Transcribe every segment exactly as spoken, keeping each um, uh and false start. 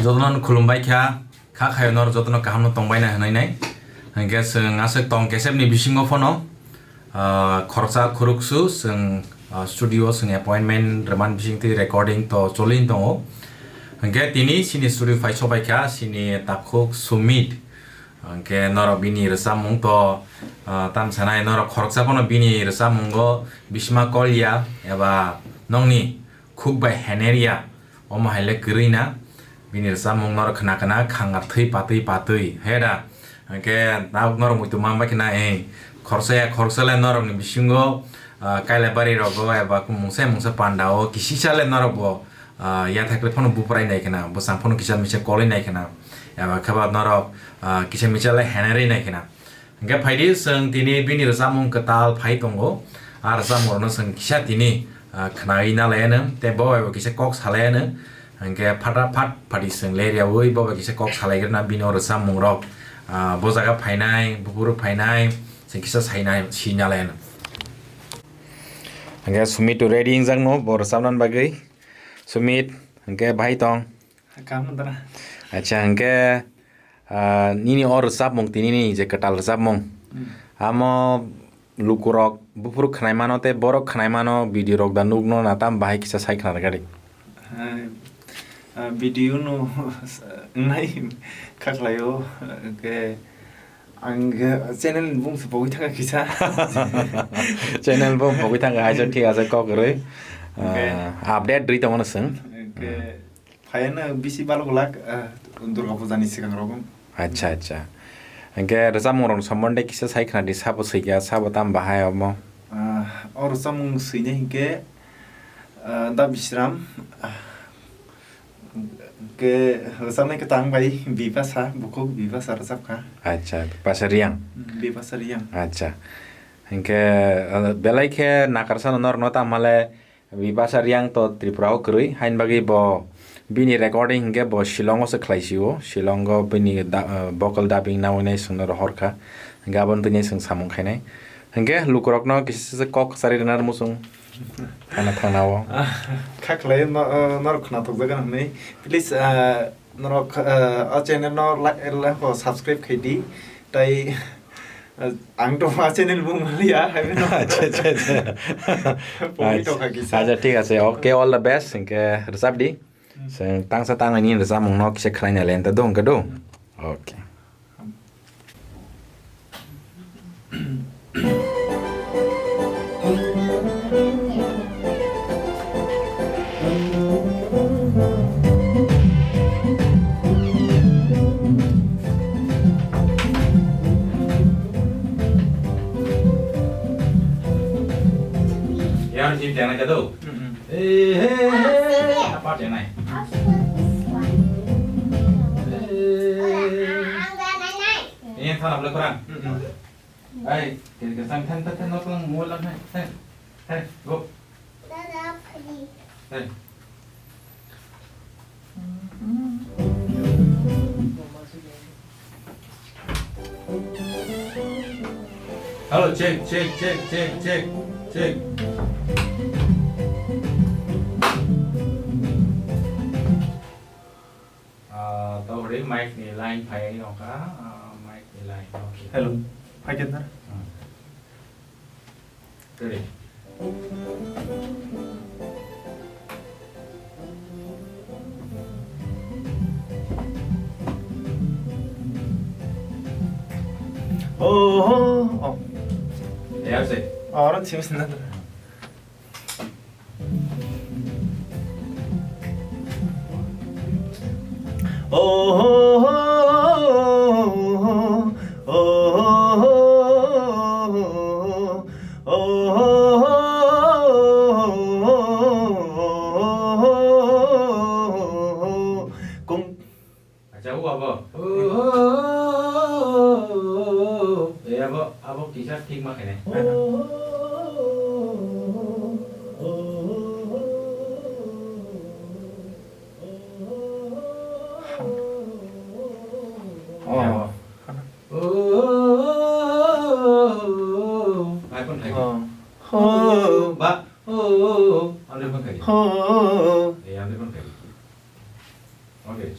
Jotono khulumbai kha, kha khayo nor jotono kaham no tongbai na hinwi nai. Hwnkhe chwng aswk tong kesep ni bisingo phano, ah, khoroksa khuruksu chwng, ah, studio chwng appointment rwman bisingtwi recording to choli tongo. Hwnkhe tini chini studio phai sobai kha chini takhuk Sumit. Hwnkhe norok bini rwchapmung to, ah, tam sanai norok khoroksa phano bini rwchapmungo Bisma Kolya eba nongni khuk bai henerya. Omo hai le kwrwi na, bini rwchapmung norok khna khna khangar thwi patwi patwi, he da? Hwnkhe norok muitu man bai khna, eh, khoroksa ya khoroksa le norokni bisingo, ah, Kailabari rogo eba mungsa mungsa panda o kisisa le norok bo, ah, yathak le phano buprai nai khna, bwsang phano kisa misa kolwi nai khna, eba khe ba norok, ah, kisa misa le henerwi nai khna. Hwnkhe phaidi chwng tini bini rwchapmung kwtal phai tongo. A rwchapmungrokno chwng kisa tini, ah, khnawi nalaianw tei bo bai bo kisa kok salaianw. Hwnkhe phatra phat phati chwng leryaui bo bai kisa kok salaigrana bini o rwchapmungrok, ah, bo jaga phainai, buphuru phainai, chwng kisa sainai, sinalaianw. Hwnkhe Sumit to ready wngjakno bo rwchapnani bagwi. Sumit, hwnkhe bahai tong? Kaham wngtana. Acha, hwnkhe, ah, nini o rwchapmung, tinini je kwtal rwchapmung, hmm, amo lukurok buphuru khwnai mano tei borok khwnai mano, video rok da nukno na tam bahai kisa sai khna rwgadi. Hai, ah, video no wngnai kha khlaio, hwnkhe ang, eh, channel ni bung se pogwi thangkha kisa. Channel bung pogwi thangkha, hai se thik ase kok rwi. Hwnkhe, ah, update rwi tongmano chwng. Hwnkhe, Phaiano bisi balok lak, ah, Durga Puja ni swkang rogo. Acha, acha. Hwnkhe rwchapmung rok sombonde kisa sai khna di, sabo swikha, sabo tam bahai omo? Ah, o rwchapmung swinai hinkhe, ah, Da Bisram, ah, hwnkhe rwchapnai kwtang bai Bipasa, bukhuk Bipasa rwchapkha. Acha, Bipasa Riyang. Hmm, Bipasa Riyang. Acha. Hwnkhe, ah, belai khe nakarsa no norokno tangmale Bipasa Riyang to Tripura o kwrwi, hain bagwi bo bini recording hinkhe bo Shillong o se khlai sio, Shillong o bini da-, ah, vocal dubbing naui nai chwngno rohor kha, hinkhe aboni twi nai chwng samung khainai. Hinkhe lukurokno kisa se kok kwcharwi rwna muchung thangna thangna o. Kha khlai no, ah, norok khna thokjak gana hwnwi. Please, ah, norok, ah, o channel no like, like, subscribe khai di. Tai, ah, ang to ma channel bung maliya, hai no. Acha, acha, acha. Pogwi tongkha kisa. Acha, thik ase. Okay, all the best. Hwnkhe rwchap di. Hmm. Chwng tangsa tangani rwchapmung no kisa khwlai nai le ta do hwnkhe do. Hmm. Okay. Yang sih jangan jatuh. Mm-mm. Eh, eh, eh, eh, apa jangan? Eh, ini yang salah boleh kurang. Mm-mm. Hey, kita sang ten ten ten notong mulan hey, hey, hey, go. Hey. Hello, check, check, check, check, check, check. Ah, tau hori mic ni line phai wngkha, ah, mic ni line, okay. Hello, phai khe sir. Hmm. Ready. Oh, oh, oh. Ya, sir. Oh, orang sih, sir. Acha, o abo. O, o, o, o, o. E abo, abo kisa thik ma khainai. O. E abo. O, o, o, o. Ai, phone khai. O. Ba, o, o, o. Amre phone khai. O. E, amre phone khai. Okay,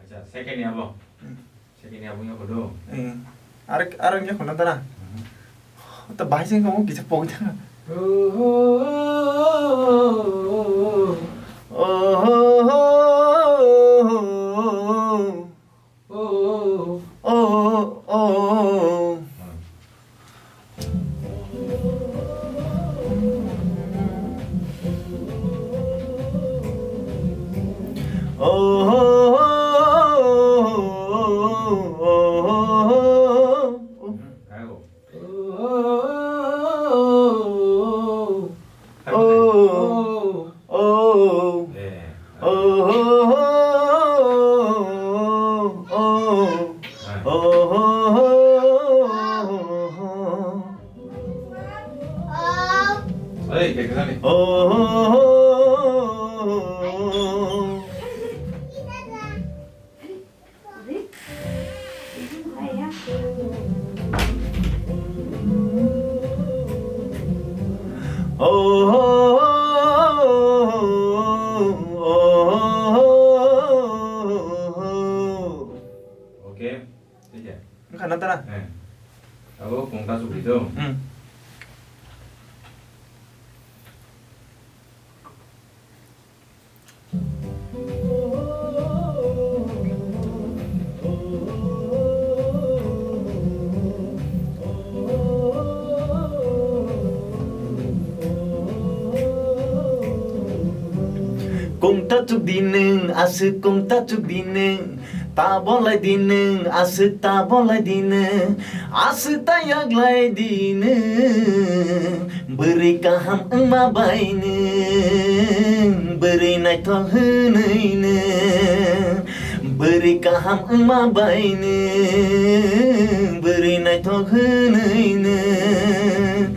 Acha, second ni abo. Hmm. Second ni abo wngya kodo. Eh, ar, ar wngya kono dara. Mhm. To bahai sing kamu kisa pok jana. Oh, oh, oh, oh, oh. Oh, oh, oh. Oh, oh, oh, oh. Oh, oh, oh, oh. Hey, kekesani. Okay. Wngkha na tara? Eh. Abo kungta chukri do. Hmm. Kungta chukdi nwng, aswk kungta chukdi nwng. Tabolai di nwng, aswk tabolai di nwng, aswk ta yaklai di nwng. Bwrwi kaham wngma bai nwng, bwrwi naithok hwnwi nwng. Bwrwi kaham wngma bai nwng, bwrwi naithok hwnwi nwng.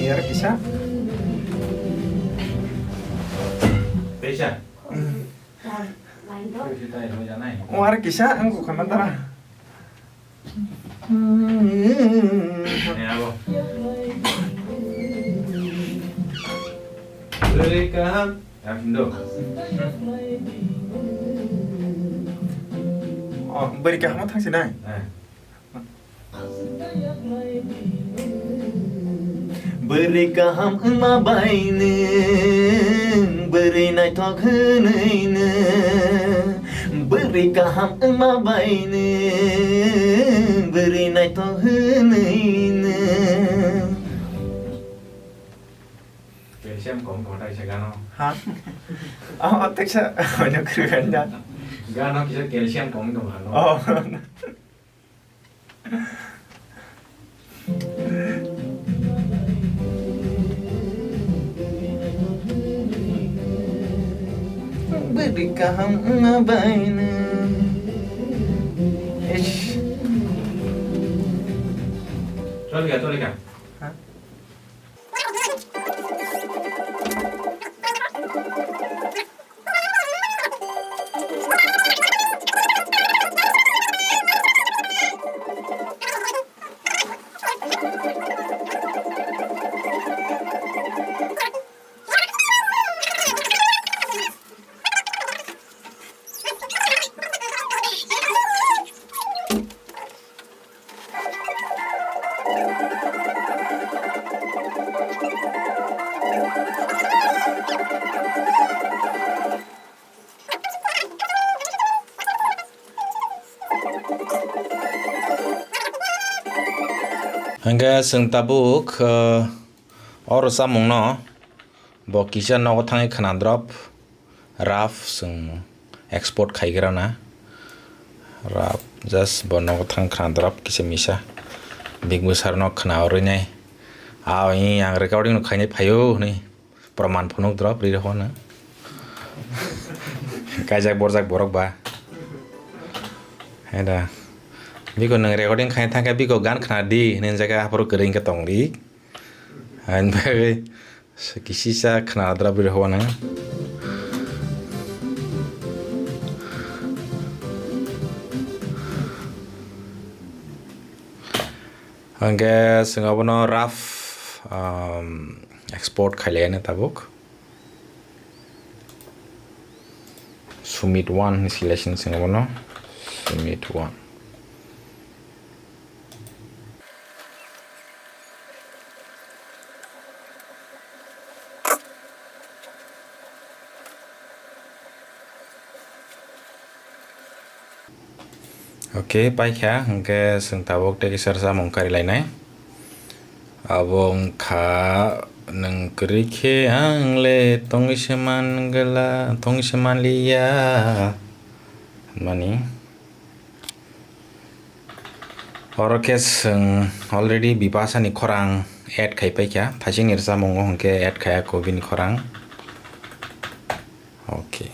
Yar kisa? Pesa. Hmm. O ar kisa ang ko khana dara. Ani abo. Bwrwi kaham. Ya, hindo. Oh, bwrwi kaham thang sinai. Eh. Bwrwi kaham wngma bai nwng, bwrwi naithok hwnwi nwng. Bwrwi kaham wngma bai nwng, bwrwi naithok hwnwi nwng. Calcium kom kotai se gano. Ha? Oh, teksa, ano kru ganda. Gano kisa calcium kom dong hano. Oh. Bwrwi kaham wngma bai nwng. Eish. Choli ka, choli ka. Ha? Hingke chwng tabuk, eh, oro chamungno bo kisa nogo thangwi khna drop. rough chwng export khaigrana. Rough just bo nogo thang khna drop kisa misa. Big Bwsarno khna rwinai. A, i ang recording no khainai phaio hwnwi. Proman phunuk drop ri rw hwnwi. Kaijak borjak borok ba. Hai da. Biko nwng recording khaina thangkhe biko gan khna di hwnwi jaga haphuru kwrwi wngkhe tongdi. Hai bagwi kisisa khna drop ri rw hwnwi. Hwnkhe chwng abono rough, um, export khailaiya tabuk. Submit one hinwi selection chwng abono. Submit one. Ok, paikha, hwnkhe chwng tabuk tei kisa rwchapmung karilainai. Abo wngkha, nwng kwrwi khe ang le tongwi se man gla, tongwi se man liya, hwnmani. Oro khe chwng already Bipasani khorang add khai paikha, phaisingni rwchapmungo hwnkhe add khai ya kho bini khorang. Ok.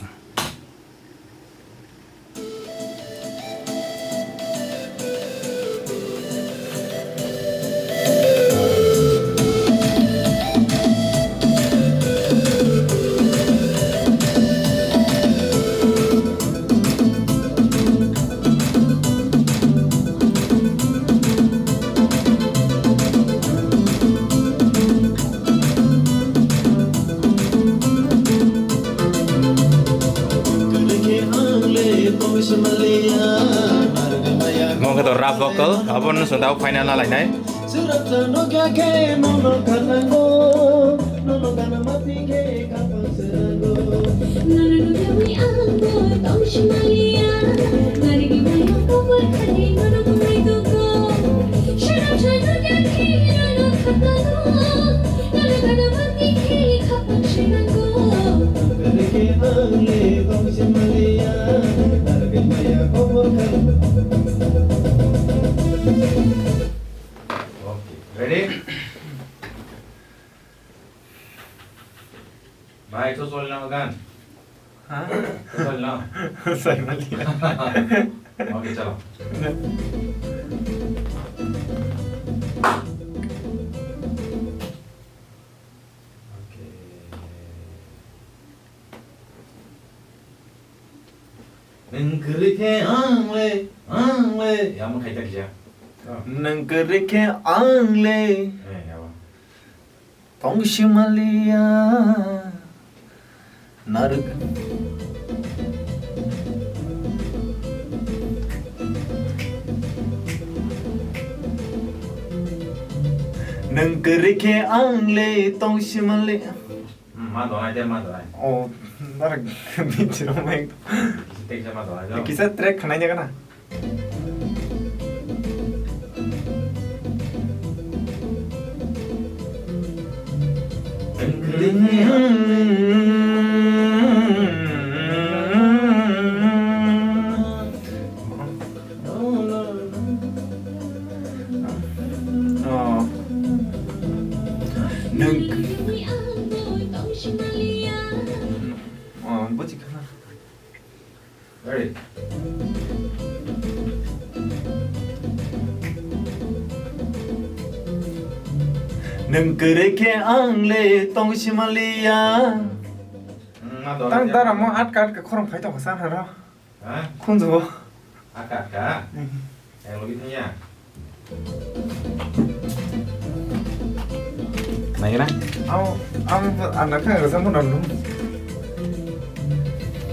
Mo khe to rap vocal, abo no sundao final na lainai. Ready? Bhai, to choli na gan? Ha? To choli na? Sai mali. Ok, chalo. Ok. Nwng kwrwi khe ang le, ang le. Ya, mo khai tak ya. Nwng kwrwi khe ang le. Eh, ya, wa. Tongsi maliya narwk. Nwng kwrwi khe ang le tongsi maliya. Hmm, ma donai de, ma donai. Oh, narwk bichiro mai. Kisa teisa ma donai do. Kisa track khnai jaga na. Oh. Nwng. Oh, buji kha. Ready? Nwng kwrwi khe ang le tongsi maliya. Hmm, ma dora. Tang dara mo atka atka khorang phai tong sa haro. Ha? Khunju. Atka atka. Hmm. Yang lebih tanya. Naikna? Amo, amo, anda kha rwchapmung rwnu.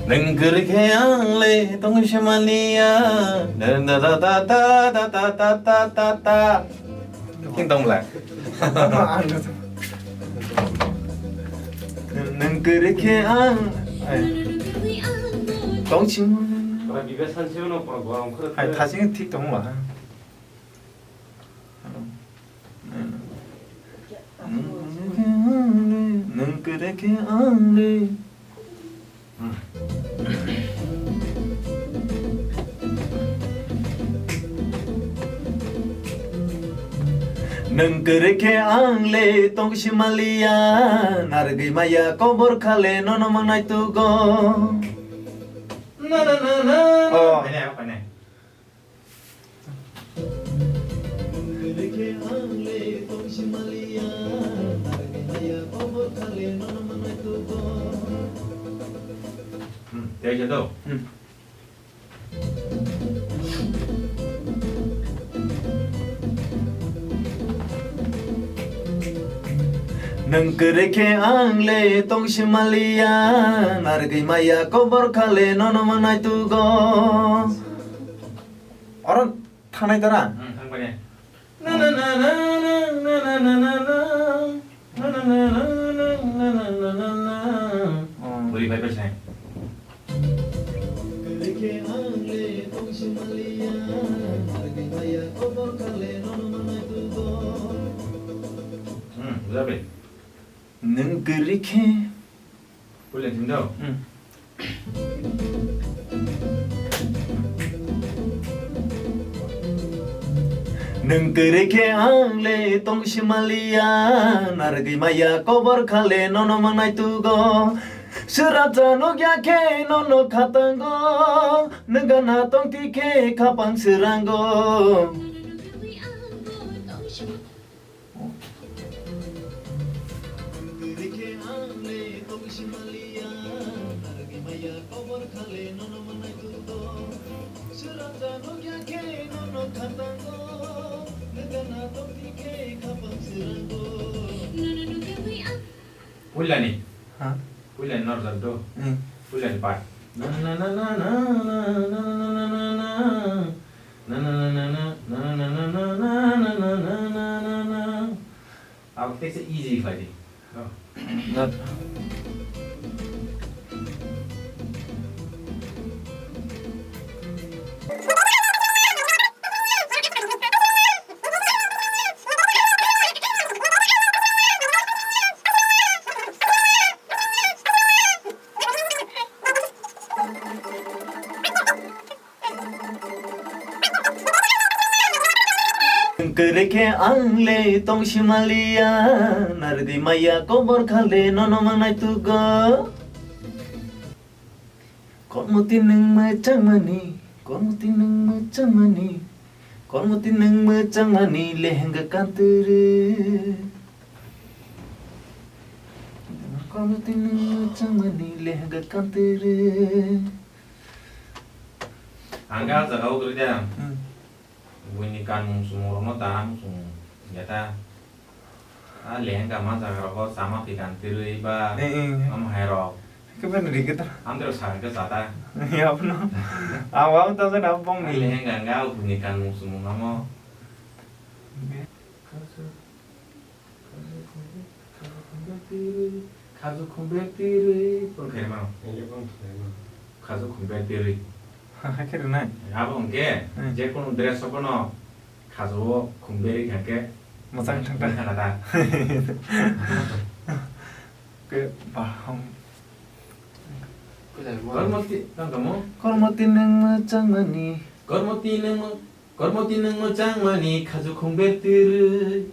Nwng kwrwi khe ang le tongwi se maliya. Da, da, da. King tong bla. Amo, anda. Nwng kwrwi khe ang, ai. Tongsi maliya. Ora bibe sanse no pora gorong khoro. Hai, thasing thik tong bla. Nwng kwrwi khe ang le, nwng kwrwi khe ang le. Nwng kwrwi khe ang le tong si maliya, narwgwi maya kobor khale nono mangnai tugo. Na, na, na, na, na. Oh. Phainai, phainai. Hmm, tei khe to. Hmm. Nwng kwrwi khe ang le tong si maliya, narwgwi maya kobor khale nono mangnai tugo. Oro thanai dara? Hmm, thang pai ne. Na, na, na, na. Bwrwi bai bai sai. Hmm, bujak bai. Nwng kwrwi khe. Puila thim do. Hmm. Nwng kwrwi khe ang le tong si maliya, narwgwi maya kobor khale nono mangnai tugo. Swrapsa nukya khe nono khatango, nwng gana tong thwi khe khapang swrango. Puilani. Ha? Puila norjak do. Hmm. Puila ni part. Na na na na na. Abo khe easy khlai di. Oh. Not. Kwrwi khe ang le tong si maliya, narwgwi maya kobor khale nono mangnai tugo. Kormoti nwng mwchangmani, kormoti nwng mwchangmani, kormoti nwng mwchangmani lehenga kantwrwi. Kormoti nwng mwchangmani lehenga kantwrwi. Ang khe ah jaga o kwrwi de. Hmm. Buini kanmung sumung rokno tana muchung ya ta. A lehenga ma jaga rogo chama phi kantwrwi ba. Eh, eh. Am hai rok. Khe bani rikhe ta. Amtwrok sakhe cha ta. Ya, abono. Aw, aw, ta jani abo bongni. A lehenga wngkha buini kanmung sumung amo. Be- Khaju khumber twi rwi, khaju khumber twi rwi, phone khairwi mano. Khaju khumber twi rwi. Hakhe rwnai? Abo hwnkhe, hmm, jekunu dress o phano khaju o khumber rwi kha khe mwchang thangta. Mwchang thangta. Khe baham. Kormoti, tang tamo? Kormoti nwng mwchangmani. Kormoti nwng mw-, Kormoti nwng mwchangmani khaju khumber twi rwi.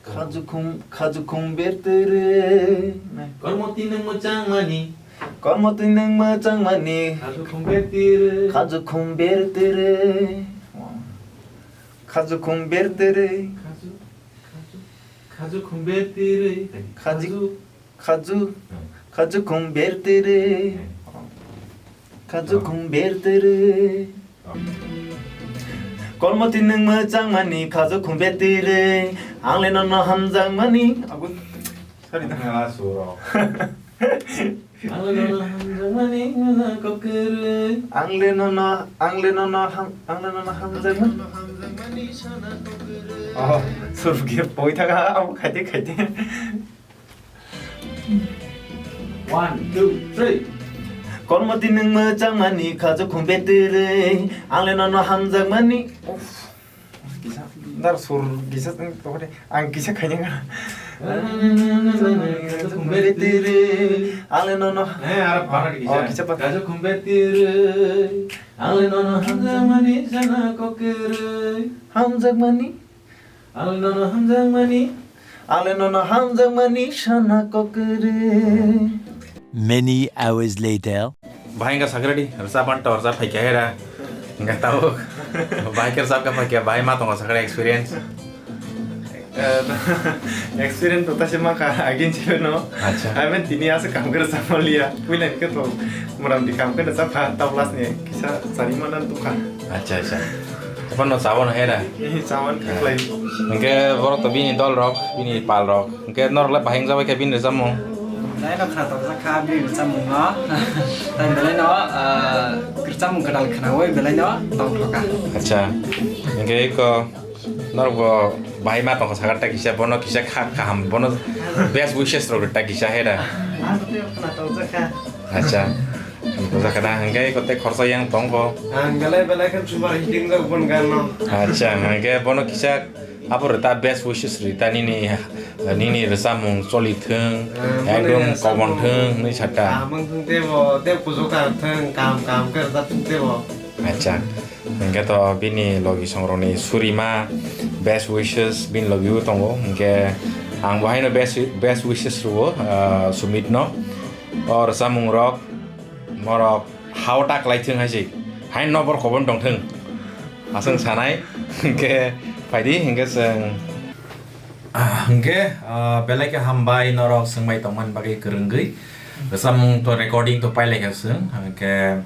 Khaju khum-, khaju khumber twi rwi. Kormoti nwng mwchangmani. Kormoti nwng mwchangmani. Khaju khumber twi rwi. Khaju khumber twi rwi. Khaju khumber twi rwi. Khaju, khaju, khaju khumber twi rwi. Khaju. Khaju, khaju khumber twi rwi. Khaju khumber twi rwi. Kormoti nwng mwchangmani khaju khumber twi rwi. Ang le nono hamjakmani. Agun. Sorry da. Ang la suro. Ang le nono hamjakmani ngana kokwrwi. Ang le nono, ang le nono ham, ang le nono hamjakmani. Oh, sur ge poi thaga, abo khaite khaite. One, two, three. Kormoti nwng mwchangmani khaju khumber twi rwi, ang le nono hamjakmani. Uff, kisa, dar sur kisa tong tokore, ang kisa khaina. Ale nono. Eh, aro para di Oh, kisa. Kisa pa. Kajo khumbe tiri. Ale nono hamjakmani sana kokiri. Hamjakmani? Ale nono hamjakmani. Ale nono hamjakmani sana kokiri. Many hours later. Bahai wngkha sakradi, rwchap ban to rwchap phaikha hera. Wngkha tabuk. Bahai khe rwchap kha phaikha, bahai ma tongo sakra experience. Eh, experience to tase ma kha, agin chibeno. Acha. Amen tini asa kam khe rwchap maliya. Puila ni khe to motamoti kam khe rwchap kha, tabuk last ni kisa chari mana tukha. Acha, acha. Bono chawano hera. Eh, chawan khe khlai. Hingke borok to bini dol rok, bini pal rok. Hingke norok le bahai wngjabai khe bini rwchapmung. Nai no khna tokjak kha bini rwchapmung no. Tai belai no, ah, rwchapmung kwtal khnaui belai no tongthok kha. Acha. Hingke eko norok bo bahai ma tongkha sakha ta kisa bono kisa kha kaham bono best wishes rok ta kisa hera. Ang tei khna tokjak kha. Acha. Bujak kha na hingke eko tei khorsa yang tongkho. Ang belai belai khe chumar hiting jok bon gan no. Acha, hingke bono kisa Abo rwta best wishes rwta nini, nini rwchapmung choli thung, ah, ekdom mani rwchapmung kobon thung hinwi sakha. Kaham wng thung tebo, tei kuchuk kaham thung, kaham kaham khe rwchap thung tebo. Acha, hingke to bini logi songrokni surima best wishes bini logi o tongo, hingke ang bo haino best, best wishes rwo, ah, Sumit no. O rwchapmung rok, norok hao ta kwlai thung hai se, haino nokbar kobon tong thung. Aswk sanai, hingke phaidi, hingke chwng, hingke, ah, belai khe hambai norok swngbai tongmani bagwi kwrwngwi. Rwchapmung to recording to pailai kha chwng, hingke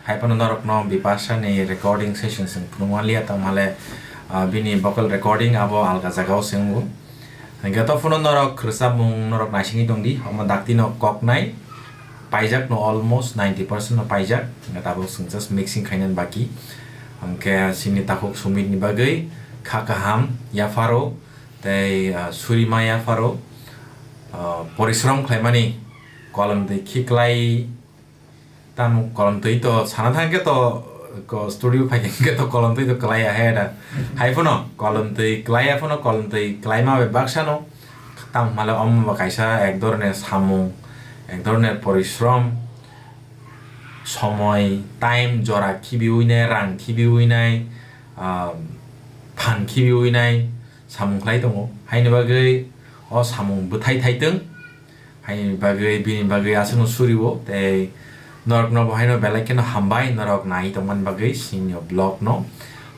hai phano norokno Bipasha ni recording session chwng phunukma liya, tamo hale, ah, bini vocal recording abo alga jagao se wngo. Hingke to phano norok rwchapmung norok naisingwi tongdi, omo dakti no koknai. Paijak no almost ninety percent no paijak, hingke tabuk chwng just mixing khainani baki. Hingke chini takhuk Sumit ni bagwi kha kaham yapharo tei, ah, surima yapharo, ah, porishrom khlaimani kolomtwi khiklai tamo kolomtwi to sana thangkhe to ko studio phaikhe to kolomtwi to kwlaiya he da. Hai phano kolomtwi kwlaiya phano kolomtwi kwlaima bai baksa no. Tamo hwnle omo bo kaisa ek dhoroner samung, ek dhoroner porishrom, somoi, time, jora khibiwi nai, rang khibiwi nai, ah, phan khibiwi nai samung khlai tongo. Haini bagwi o samung bwthai thaitwng, haini bagwi, bini bagwi aswkno suriwo tei norokno bo haino belai kheno hambai norok nai tongmani bagwi chini o vlog no.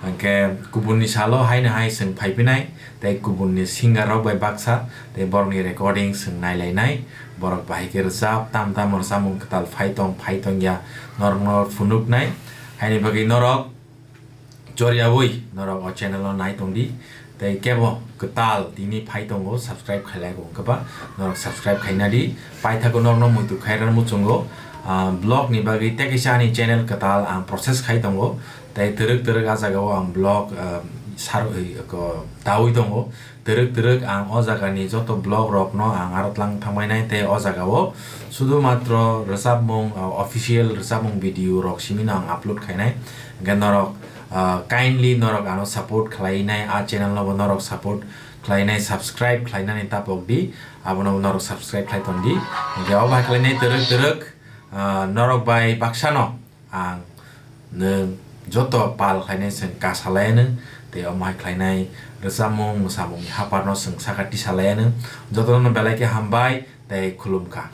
Hingke kubunni salo haino hai chwng phaiphinai tei kubunni singer rok bai baksa tei borokni recording chwng nailainai, borok bahai khe rwchap tam tam rwchapmung kwtal phai tong phai tongya norokno phunuknai, haini bagwi norok choriyaui norok o channel o nai tongdi. Tei kebo kwtal tini phai tongo, subscribe khailai bo wngkha ba, norok subscribe khaina di. Paithago norokno muitu khairano muchungo, ah, vlog ni bagwi tei kaisa ani channel kwtal ang process khai tongo. Tei twrwk twrwk ah jagao ang vlog, ah, sar-, oi, ko, daui tongo. Twrwk twrwk ang o jagani joto vlog rokno ang aro tlang thangbainai tei o jagao sudu matro rwchapmung, ah, official rwchapmung video rok simino ang upload khainai. Hingke norok, ah, kindly norok ano support khlainai, a channel no bo norok support khlainai, subscribe khlainani tapok di, abono bo norok subscribe khlai ton di. Hingke o bai khlainai twrwk twrwk, ah, norok bai baksano ang nwng joto pal khlainai chwng kasalaianw tei omo hai khlainai rwchapmung mwsamungni haparno chwng saka tisalaianw. Jotono belai khe hambai tei khulumkha.